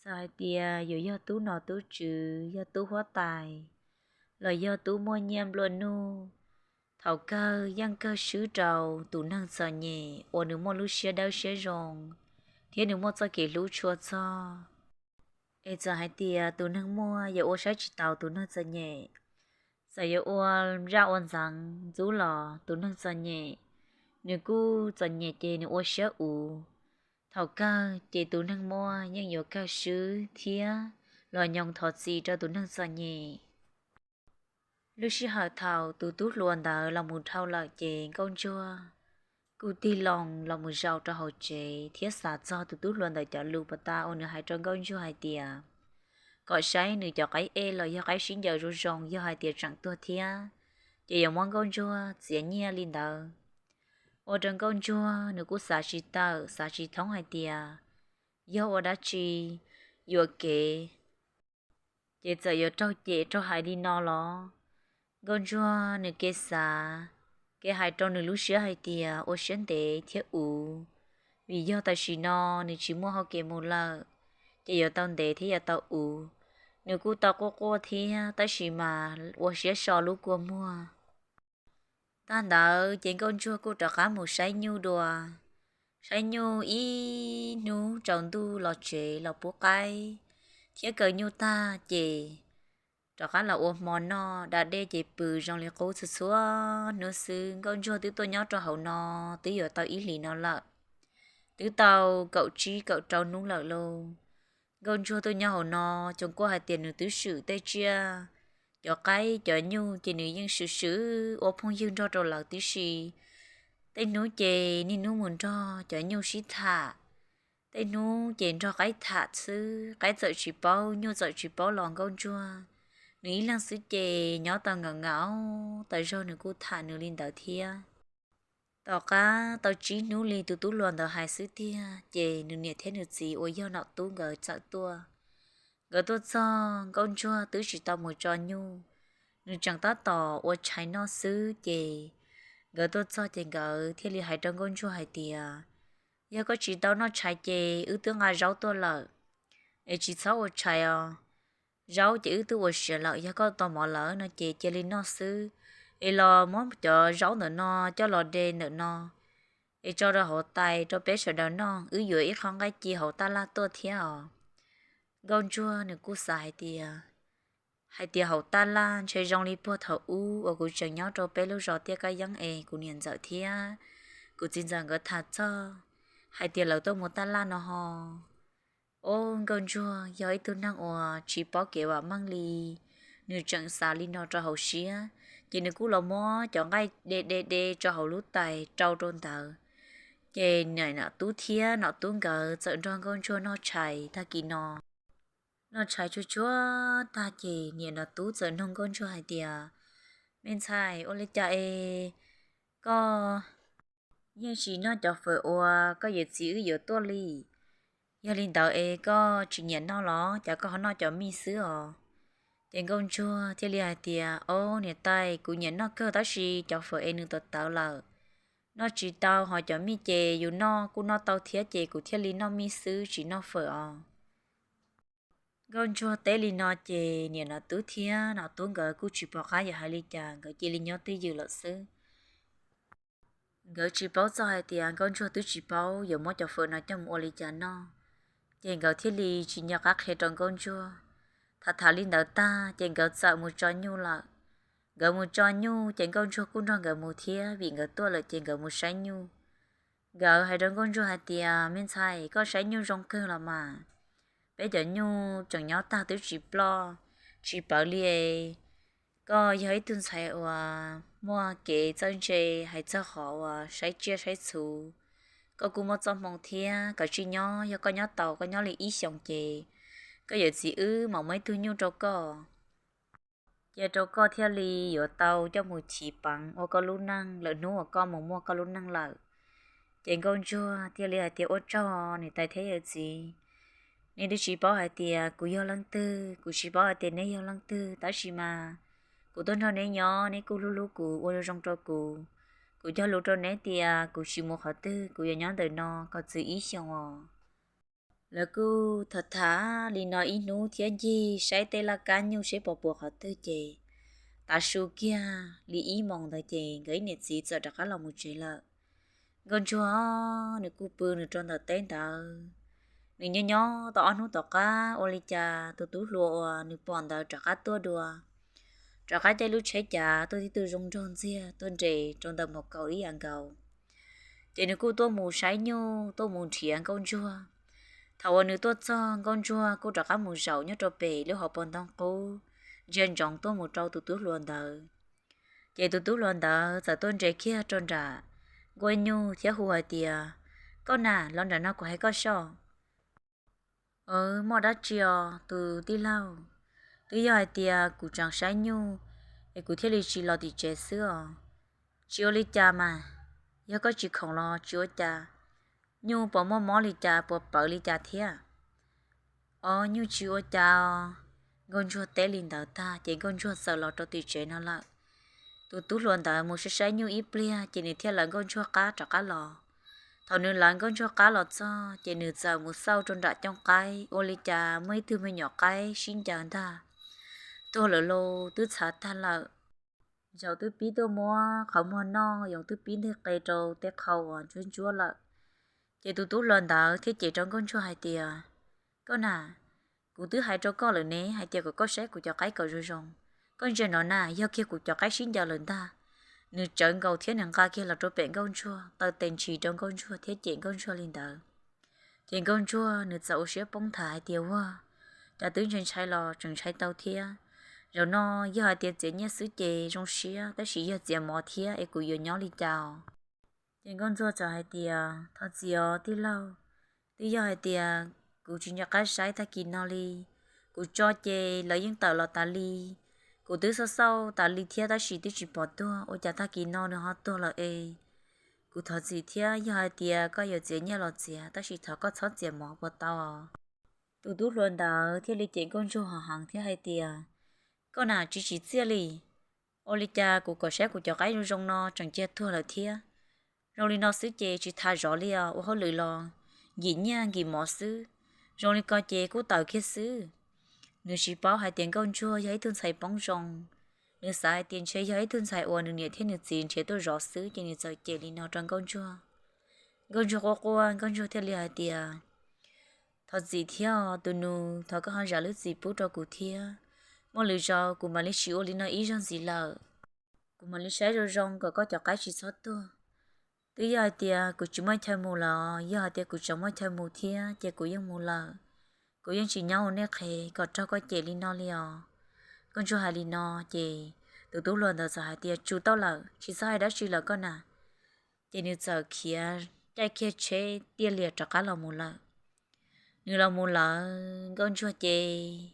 Txawm hais tias yuav yog tub nom tub tswv, yog tub huab tais, los yog tub muaj nyiaj nplua nuj, thaum kawg yeej kawg swb rau tus neeg txom nyem uas nws muaj lub siab dawb siab zoo thiab nws muaj txoj kev hlub tshua txog. Es txawm hais tias tus neeg muaj yuav ua saib tsis taus tus neeg txom nyem, txawm yuav ua zaj ua ntxeev ntxub los tus neeg txom nyem, nws kuj txom nyem ces nws ua siab uv. Thaum kawg ces tus neeg muaj yeej yuav kawg swb thiab los nyoos thov txim rau tus neeg txom nyem. Lub sij hawm thaum tus tub hluas ntawd los mus dhau lawm ces Nkauj Ntsuag kuj tig loo los mus zaum rau hauv tsev thiab xav txog tus tub hluas ntawd cov lus pas tas uas nws hais rau Nkauj Ntsuag hais tias kom saib nws cov qaib ej los yog qaib sib ncaws zoo zoo, yog hais tias tseem tuag thiab ces yuav muab Nkauj Ntsuag txiav nyiaj li ntawd. Ua rau Nkauj Ntsuag nws kuj xav tsis tawm xav tsis thoob hais tias yog ua dab tsi yuam kev, ces txawm yuav raug cem raug hais li no los. Nkauj Ntsuag nws ke xav, ke hais rau nws lub siab hais tias ua siab ntev thiab uv, vim yog tam sim no nws tsis muaj hau kev mus lawm, ces yuav tau ntev thiab yuav tau uv. Nws kuj tau quaj quaj thiab tab sis mas ua siab so lub kua muag. Tag ntawd ces Nkauj Ntsuag kuj rov qab mus saib nyuj dua. Saib nyuj ib hnub tsaus ntuj los tsev los pub qaib thiab kaw nyuj tag ces rov qab los ua hmo noj, da dej ces pw zoo li qub txhua txhua hnub xwb. Nkauj Ntsuag twb tuaj nyob rau hauv no twb yuav tau ib hlis no lawm, twb tau kaum tsib kaum rau hnub lawm lauj. Nkauj Ntsuag tuaj nyob hauv no, cov kuj hais tias nws twb swm tej tsiaj, cov qaib cov nyuj ces nws yeej swm swm ua phooj ywg nrog rau lawv tib si. Tej hnub ces niaj hnub mus nrog cov nyuj sib tham, tej hnub ces nrog qaib tham xwb, qaib txawm tsis paub nyuj txawm tsis paub los Nkauj Ntsuag nws ib leeg xwb ces nyob tau nkaum nkaum tas zog nws kuj tham nws li ntawd thiab. Tom qab tau tsib hnub li tus tub hluas ntawd hais xwb tiag ces nws niam thiab nws txiv uas yog Nom Tub nkawd txawm tuaj. Nkawd tuaj txog Nkauj Ntsuag twb tsis tau mus tso nyuj, nws tseem tab tom ua tshais noj xwb ces nkawd tuaj txog ces nkawd thiaj li hais rau Nkauj Ntsuag hais tias, yog koj tsis tau noj tshais ces wb twb nqa zaub tuaj lawm, es tsis txhob ua tshais os. Zaub ces wb twb ua siav lawm, yog koj tau mov lawm no ces cia li noj xwb. Es los muab cov zaub ntawm no coj los de ntawm no es tso rau hauv tais rau peb sawv daws noj, wb yuav ib qho nqaij ci hauv taj laj tuaj thiab os. Nkauj Ntsuag nws kuj xav hais tias, hais tias hauv taj laj ntshe zoo li puag thaum ub uas kuv tseem nyob rau peb lub zos Tiaj Kab Yeeb es kuv niam ntxawm thiab kuv txiv ntxawm nkawd tham txog hais tias lawv tuaj mus taj laj no ho. Ob, Nkauj Ntsuag yog ib tug neeg uas tsis paub kev vam meej li, nws tseem xav li no rau hauv siab, ces nws kuj los muab cov nqaij de de de rau hauv lub tais rau rau ntawd. Ces niam Nom Tub thiab Nom Tub nkawd txawm nrog Nkauj Ntsuag noj tshais tag kis no. Noj tshais tsuag tsuag tag ces niam Nom Tub txawm nug Nkauj Ntsuag hais tias, me ntxhais, ua li cas es koj yeej tsis noj cov fawm uas koj yawm txiv wb yuav tuaj li? Yog li ntawd es koj tsis nyiam noj los cas koj ho noj cov mij xwb os? Ces Nkauj Ntsuag thiaj li hais tias, ob, niam tais, kuv nyiam noj kawg tab sis cov fawm es nws tawv tawv lawm, noj tsis tau, ho cov mij ces yus noj kuj noj tau thiab ces kuv thiaj li noj mij xwb tsis noj fawm os. Nkauj Ntsuag teb li no ces niam Nom Tub thiab Nom Tub nkawd kuj tsis pom qab yuav hais li cas, nkawd cia li nyob twj ywm lawm xwb. Nkawd tsis paub txog hais tias Nkauj Ntsuag twb tsis paub yuav muab cov fawm no coj mus ua li cas noj, ces nkawd thiaj li tsis nco qab qhia rau Nkauj Ntsuag. Tham tham li ntawd tag ces nkawd txawm mus tso nyuj lawm. Nkawd mus tso nyuj ces Nkauj Ntsuag kuj nrog nkawd mus thiab, vim nkawd tuaj lawm ces nkawd mus saib nyuj. Nkawd hais rau Nkauj Ntsuag hais tias, me ntxhais, koj saib nyuj zoo kawg los mas, peb cov nyuj tseem nyob tag twb tsis ploj, tsis pawv li. Koj yog ib tug ntxhais uas muaj kev txawj ntse hais txog qhov uas saib tsiaj saib txhu, koj kuj muaj txoj hmoo thiab, koj tsis nyob, yog koj nyob tau koj nyob li ib xyoos ces koj yawm txiv wb mam muab ib tug nyuj rau koj, cia rau koj thiaj li yuav tau coj mus chiv peev ua koj lub neej lawm hnub uas koj mus muaj koj lub neej lawm. Ces Nkauj Ntsuag thiaj li hais tias, ua tsaug niam tais thiab yawm txiv, nej twb tsis paub hais tias kuv yog leej twg, kuv tsis paub hais tias neb yog leej twg, tab sis mas kuv tuaj nrog neb nyob, neb kuj hlub hlub kuv, ua zoo zoo rau kuv. Kuv cog lus rau neb tias kuv tsis mus qhov twg, kuv yuav nyob ntawm no kom txog ib xyoos os. Lawv kuj tham tham li no ib hnub thiab ncig saib tej laj kab nyuj seb puas puas qhov twg ces tav su kiag li ib moos ntawd ces nkawd ib niam txiv txawm rov qab los mus tsev lawm. Nkauj Ntsuag nws kuj pw nws rau ntawm teb ntawd. Nws nyob nyob tau ob hnub tom qab ua li cas tus tub hluas uas nws pom ntawd rov qab tuaj dua, rov qab caij lub tsheb cav tuaj tib tug zoo nraug ntxiag tuaj nres rau ntawm mus kaum ib yam nkaus. Ces nws kuj tuaj mus saib nyuj tuaj mus nrhiav Nkauj Ntsuag. Thaum uas nws tuaj txog Nkauj Ntsuag kuj rov qab mus zaum nyob rau pem lub hauv paus ntoo qub ntsia ntsoov tuaj mus rau tus tub hluas ntawd. Ces tus tub hluas ntawd txawm tuaj nres kiag rau nram nkuaj nyuj thiab hu hais tias, Koj na, los nram no kuv hais koj soj. Muaj dab tsi os tus tij laug? Twb yog hais tias kuv tseem saib nyuj es kuv thiaj li tsis los tim tsev xwb os. Tsis ua li cas mas, yog koj tsis khoom los tsis ua cas. Nyuj puas muaj mob li cas puas pawv li cas thiab? Os, nyuj tsis ua cas os. Nkauj Ntsuag teb li ntawd tag ces Nkauj Ntsuag txawm los rau tim tsev no lawm. Tus tub hluas ntawd mus saib saib nyuj ib pliag ces nws thiaj lawv Nkauj Ntsuag qab rov qab los. Thaum nws lawv Nkauj Ntsuag qab los txog ces nws txawm mus xauj rau nram cooj qaib ua li cas muaj ib tug me nyuam qaib sib ncaws ntag tuag lawm lauj, twb txhav tag lawm. Zaum twb pib tuaj muab qhov muag noj, yoov twb pib nteg qe rau tej qhov uas ntsuab ntsuab lawm. Ces tus tub hluas ntawd thiaj cem rau Nkauj Ntsuag hais tias, Koj na, kuv twb hais rau koj lawm ne hais tias kom koj saib kuv cov qaib kom zoo zoo. Koj ntsia no na, yog kiag kuv cov qaib sib ncaws lawm ntag. Nws tsawv nkaus thiab nws nqa kiag los rau pem Nkauj Ntsuag, taw tes ntshis rau Nkauj Ntsuag thiab cem Nkauj Ntsuag li ntawd. Ces Nkauj Ntsuag nws txawm ua siab poob nthav hais tias, Ua cas twb ntshai ntshai los tseem ntshai tau thiab. Zaum no yog hais tias txiav nyiaj xwb ces zoo siab, tab sis yog txiav mov thiab es kuv yuav nyob li cas? Ces Nkauj Ntsuag txawm hais tias, Thov txim os tij laug, twb yog hais tias kuv tsis nco qab saib tag kis no li. Kuv tso ces lawv yeej tawm los tas li. Kuv twb xauj xauj tas li thiab tab sis twb tsis pom tuag, ua cas tag kis no nws ho tuag lawm es. Kuv thov txim thiab, yog hais tias koj yuav txiav nyiaj los txiav, tab sis thov koj txhob txiav mov puas tau? Tus tub hluas ntawd thiaj li cem Nkauj Ntsuag ho heev thiab hais tias, Koj na, tsis tsim txiaj li. Ua li cas kuv kom saib kuv cov qaib zoo zoo no tseem cia tuag lawm thiab. Zoo li no xwb ces tsis tham zov li os, ua hauj lwm los nkim nyiaj nkim mov xwb. Zoo li ko ces kuj tawm kiag xwb. Nws tsis paub hais tias Nkauj Ntsuag yog ib tug ntxhais poob zoo. Nws xav hais tias ntshe yog ib tug ntxhais uas nws niam thiab nws txiv nrhiav tuaj zov xwb ces nws txawm cem li no rau Nkauj Ntsuag. Nkauj Ntsuag quaj quaj, Nkauj Ntsuag thiaj li hais tias, Thov txim thiab tus nus, thov koj ho zam lub txim pub rau kuv thiab. Muaj lwm zaus kuv mam li sim ua li no ib zaug ntxiv lawm. Kuv mam li saib zoo zoo kom koj cov qaib tsis txhob tuag. Twb yog hais tias kuv tsis muaj chaw mus los yog hais tias kuv tseem muaj chaw mus thiab ces kuv yeej mus lawm. Kuv yeej tsis nyob ua nej qhev kom raug koj cem li no li os. Nkauj Ntsuag hais li no ces tus tub hluas ntawd txawm hais tias, Tsum tau lawm, tsis txhob hais dab tsi lawm koj na. Ces nws txawm khiav caij kiag tsheb tiaj lias rov qab los mus lawm. Nws los mus lawm, Nkauj Ntsuag ces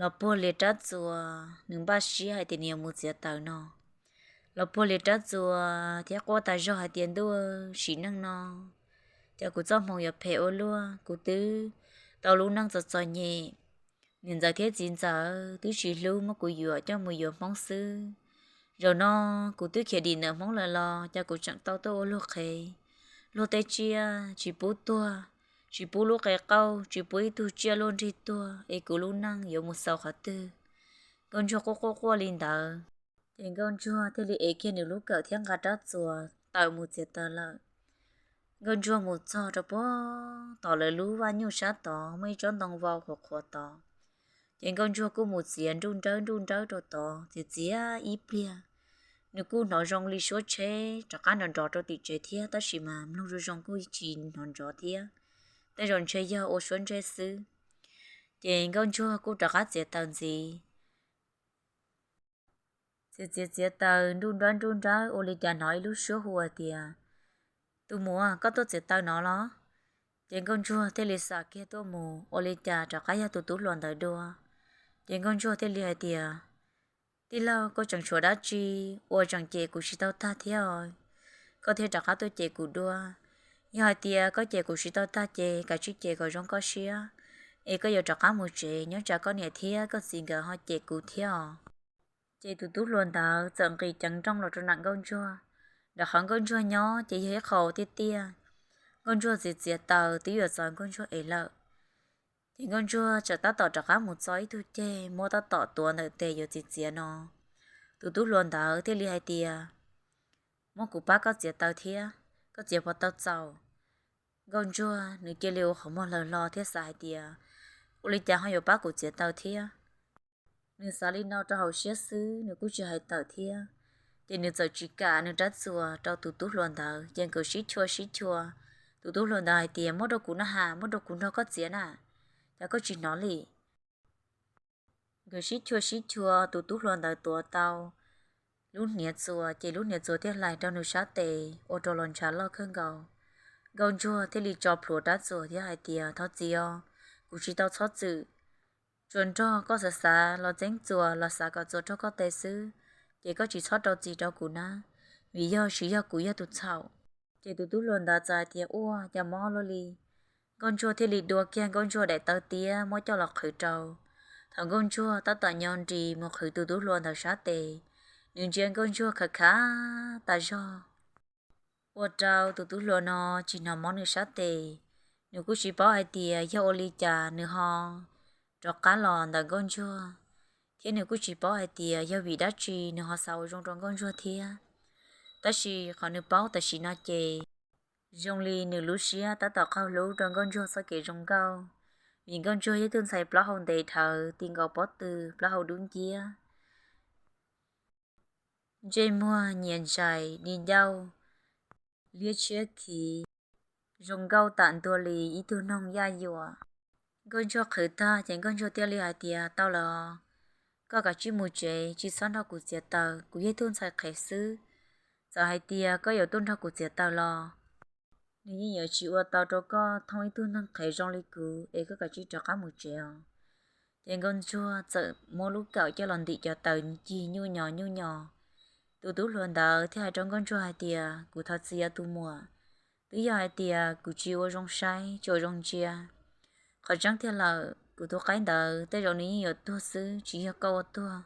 los puag lias rab txuas, nws npaj siab hais tias nws yuav mus txiav taws no. Los puag lias rab txuas thiab quaj tas zog hais tias, Ntuj, sim neej no ces kuv txoj hmoo yuav phem ua luaj, kuv twb tau lub neej txom txom nyem. Niam ntxawm thiab txiv ntxawm twb tsis hlub, muab kuv yuam coj mus yuav Hmoob xwb. Zaum no kuv twb khiav dim ntawm Hmoob lawm los ces kuv tseem tau tuaj ua luag qhev, luag tej tsiaj tsis pub tuag, tsis pub lub qe qauj, tsis pub ib tug tsiaj luaj nrig tuag es kuv lub neej yuav mus xaus qhov twg? Nkauj Ntsuag quaj quaj quaj li ntawd, ces Nkauj Ntsuag thiaj li ev kiag nws lub kawm thiab nqa rab txuas tawm mus txiav taws lawm. Nkauj Ntsuag mus txog rau puag tom lawv lub vaj nyuj sab tod muaj ib tsob ntoo vau qhuav qhuav tod. Ces Nkauj Ntsuag kuj mus txiav nruj nrawb nruj nrawb rau tod, txiav txiav ib pliag, nws kuj hnov zoo li suab tsheb rov qab nrov nrov rau tim tsev thiab, tab sis mas mloog zoo zoo kuj tsis hnov nrov thiab, tej zaum ntshe yog ua suab ntseb xwb. Ces Nkauj Ntsuag kuj rov qab txiav taws ntxiv. Txiav txiav txiav taws nruj nrawb nruj nrawb ua li cas hnov ib lub suab hu hais tias, Tus muam, koj tuaj txiav taws no los? Ces Nkauj Ntsuag thiaj li xam kiag tuaj mus, ua li cas rov qab yog tus tub hluas ntawd dua. Ces Nkauj Ntsuag thiaj li hais tias, Tij laug, koj tseem tshuav dab tsi uas tseem cem kuv tsis tau tag thiab? Koj thiaj rov qab tuaj cem kuv dua. Yog hais tias koj cem kuv tsis tau tag ces kav tsij cem kom zoo koj siab, es koj yuav rov qab mus tsev, nyob tsam koj niam thiab koj txiv nkawd ho cem kuv thiab os. Ces tus tub hluas ntawd txawm nqis ceev nrooj los rau nram Nkauj Ntsuag, rau qhov Nkauj Ntsuag nyob ces yog ib qho tiaj tiaj. Nkauj Ntsuag txiav txiav taws twb yuav txog Nkauj Ntsuag ev lawm. Ces Nkauj Ntsuag txawm tab tom rov qab mus txo ib tug ceg muab tab tom tuav ntawm tes yuav txiav txiav no, tus tub hluas ntawd thiaj li hais tias, muab kuv pab koj txiav taws thiab, koj txiav puas tau txaus? Nkauj Ntsuag nws cia li ua qhov muag hlawv hlo thiab xav hais tias, ua li cas ho yuav pab kuv txiav taws thiab? Nws xav li no rau hauv siab xwb, nws kuj tsis hais tawm thiab. Ces nws txawm tsis kam nws rab txuas rau tus tub hluas ntawd, ces nkawd sib chua sib chua. Tus tub hluas ntawd hais tias, muab rau kuv na has, muab rau kuv nrog koj txiav na, cas koj tsis hnov li? Nkawd sib chua sib chua, tus tub hluas ntawd tuav tau lub hniav txuas, ces lub hniav txuas thiaj hlais rau nws sab tes ua rau los ntshav loj kawg nkaus. Nkauj Ntsuag thiaj li tso plhuav rab txuas thiab hais tias, thov txim os, kuv tsis tau txhob txwm, tsuas nrog koj xav xav los txeeb txuas los xav kom txuas raug koj tes xwb, ces koj tsis txhob rau txim rau kuv na, vim yog tsis yog kuv yog tus txhaum. Ces tus tub hluas ntawd txawm hais tias, ua cas mob luaj li. Nkauj Ntsuag thiaj li dua kiag Nkauj Ntsuag daim taw tiab muab coj los qhwv rau. Thaum Nkauj Ntsuag tab tom nyo nris mus qhwv tus tub hluas ntawd sab tes, nws ntsia Nkauj Ntsuag khav khav tas zog, ua rau tus tub hluas no tsis hnov mob nws sab tes. Nws kuj tsis paub hais tias yog ua li cas nws ho rov qab los ntawm Nkauj Ntsuag, thiab nws kuj tsis paub hais tias yog vim dab tsi nws ho xav ua zoo rau Nkauj Ntsuag thiab. Tab sis qhov nws paub tam sim no ces zoo li nws lub siab tab tom qaug hlub rau Nkauj Ntsuag txoj kev zoo nkauj, vim Nkauj Ntsuag yog ib tug ntxhais plaub hau ntev dhawv, ti nkaus pob tw, plaub hau dub nciab, ntsej muag nyias ntsais di ncauj, liab tshiab khiv, zoo nkauj tam ntua li ib tug noog yaj yuam. Nkauj Ntsuag qhwv tag ces Nkauj Ntsuag thiaj li hais tias, tau lawm, koj kav tsij mus tsev, tsis txhob nrog kuv txiav taws, kuv yog ib tug ntxhais qhev xwb. Txawm hais tias koj yuav tuaj nrog kuv txiav taws los nws yeej yuav tsis ua tau rau koj thooj ib tug neeg qhev zoo li kuv, es koj kav tsij rov qab mus tsev os. Ces Nkauj Ntsuag txawm muab lub kawm coj los ntim cov taws ncig nyuj nyos nyuj nyos. Tus tub hluas ntawd thiaj hais rau Nkauj Ntsuag hais tias, kuv thov txim os tus muam, twb yog hais tias kuv tsis ua zoo saib tsis ua zoo ntsia. Qhov tseeb tiag lawm, kuv tus qaib ntawd tej zaum nws yeej yuav tuag xwb, tsis yog koj ua tuag.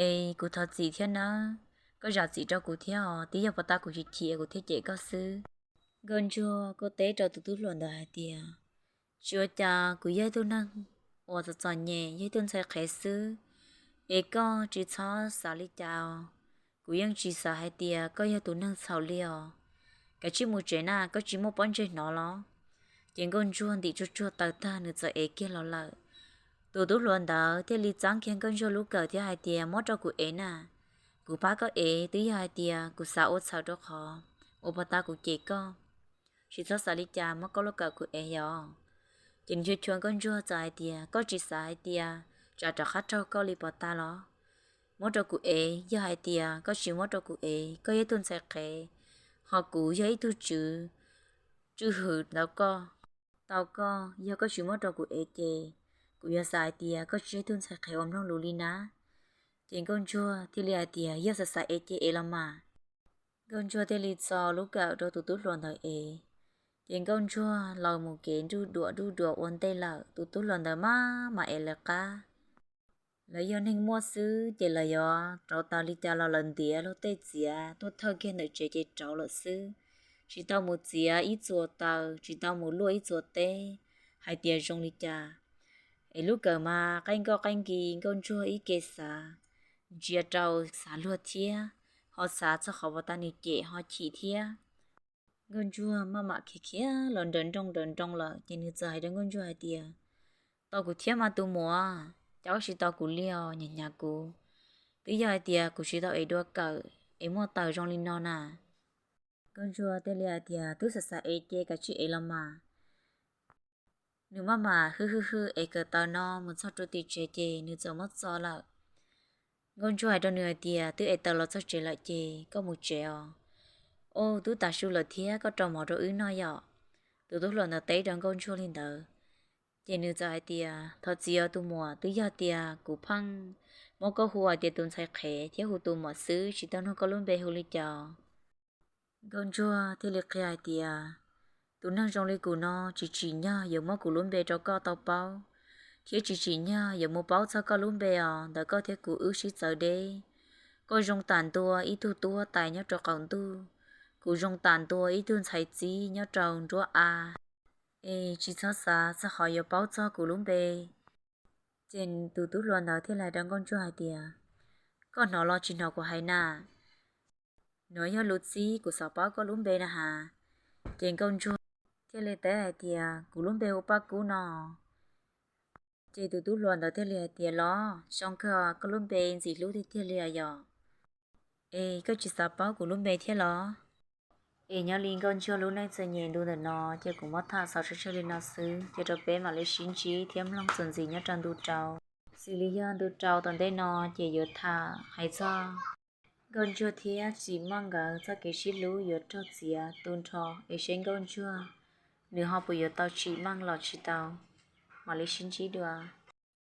Es kuv thov txim thiab nawb, koj zam txim rau kuv thiab os, twb yog puas tas kuv chim chim kuv thiaj cem koj xwb. Nkauj Ntsuag kuj teb rau tus tub hluas ntawd hais tias, tsis ua cas, kuv yog ib tug neeg uas txom txom nyem, yog ib tug ntxhais qhev xwb, es koj tsis txhob xav li cas os. Kuv yeej tsis xav hais tias koj yog tus neeg txhaum li os. Kav tsij mus tsev na, koj tsis muaj pob ntseg hnov los? Ces Nkauj Ntsuag ntim tsuag tsuag taws tag nws txawm ev kiag los lawm. Tus tub hluas ntawd thiaj li txeeb kiag Nkauj Ntsuag lub kawm thiab hais tias, muab rau kuv ev na, kuv pab koj ev, twb yog hais tias kuv xav ua txhaum rau qhov uas puag ta kuv cem koj. Tsis txhob xav li cas, muab koj lub kawm kuv ev yom. Ces nws chua chua Nkauj Ntsuag txawm hais tias, koj tsis xav hais tias tsam rov qab raug koj li puag ta los? Muab rau kuv ev, yog hais tias koj tsis muab rau kuv ev, koj yog ib tug ntxhais qhev, ho kuv yog ib tug tswv tswj hwm ntawm koj, tau koj, yog koj tsis muab rau kuv ev ces kuv yuav xav hais tias koj tsis yog ib tug ntxhais qhev uas mloog lus li na. Ces Nkauj Ntsuag thiaj li hais tias, yog xav xav ev ces ev los mas. Nkauj Ntsuag thiaj li txo lub kawm rau tus tub hluas ntawd ev. Ces Nkauj Ntsuag los mus kev nruj duam nruj duam ua ntej lawm, tus tub hluas ntawd maj mam ev lawv qab. Lawv yog neeg muaj xwb ces lawv yuav rauv taws li cas los lawv ntiav luag tej txiav tuaj thawj kiag ntawm tsev ces rauv lawm xwb. Tsis tau mus txiav ib txuas taws, tsis tau mus luaj ib txuas teb hais tias zoo li cas. Es lub kawm mas qaij nkoj qaij nki, Nkauj Ntsuag ib ke xav, ntsia rau xav luag thiab, ho xav txog qhov uas tas nws cem ho chim thiab. Nkauj Ntsuag maj mam khiav khiav los nrawm nroos nrawm nroos lawm ces nws txawm hais rau Nkauj Ntsuag hais tias, tos kuv thiab mas tus muam, cas koj tsis tos kuv li os, hnyav hnyav kuv. Twb yog hais tias kuv tsis tau ev dua kawm es muaj taws zoo li no na. Nkauj Ntsuag thiaj li hais tias, twb xav xav ev ces kav tsij ev los mas. Nws maj mam hwj hwj hwj ev kawm taws no mus txog rau tim tsev ces nws txawm muab txo lawm. Nkauj Ntsuag hais rau nws hais tias, twb ev taws los txog tsev lawm ces koj mus tsev os. Au, twb tav su lawm thiab, koj rau mov rau wb noj yom. Tus tub hluas ntawd teb rau Nkauj Ntsuag li ntawd, ces nws txawm hais tias, thov txim os tus muam, twb yog tias kuv pheej muab koj hu hais tias tus ntxhais qhev thiab hu tus muam xwb, tsis tau nug koj lub npe hu li cas. Nkauj Ntsuag thiaj li qhia hais tias, tus neeg zoo li kuv no tsis tsim nyog yuav muab kuv lub npe rau koj tau paub, thiab tsis tsim nyog yuav mus paub txog koj lub npe os, ntawm koj thiab kuv wb sib txawv deb. Koj zoo tam ntua ib tug tub huab tais nyob rau qaum ntuj, kuv zoo tam ntua ib tug ntxhais txib nyob rau nruab av. Es tsis txhob xav txog qhov yuav paub txog kuv lub npe. Ces tus tub hluas ntawd thiaj li hais rau nkauj ntsuag hais tias, koj hnov los tsis hnov kuv hais na? Nov yog lus txib kuv xav paub koj lub npe na has. Ces nkauj ntsuag thiaj li teb hais tias, kuv lub npe hu Paj Kub no. Ces tus tub hluas ntawd thiaj li hais tias, los zoo kawg, koj lub npe ntxim hlub tiag tiag li os yom. Es koj tsis xav paub kuv lub npe thiab los? Es nyob li nkauj ntsuag lub neej txom nyem ntu ntawm no ces kuv muab tham xaus tsawg tsawg li no xwb, ces rau peb mam li sib ntsib thiab mloog txuas ntxiv nyob rau ntu rau. Xws li yog ntu rau tom ntej no ces yuav tham hais txog nkauj ntsuag thiab tsim meej nkawd txoj kev sib hlub yuav raug txiav tu nrho, es seb nkauj ntsuag nws ho puas yuav tau tsim meej los tsis tau. Mam li sib ntsib dua.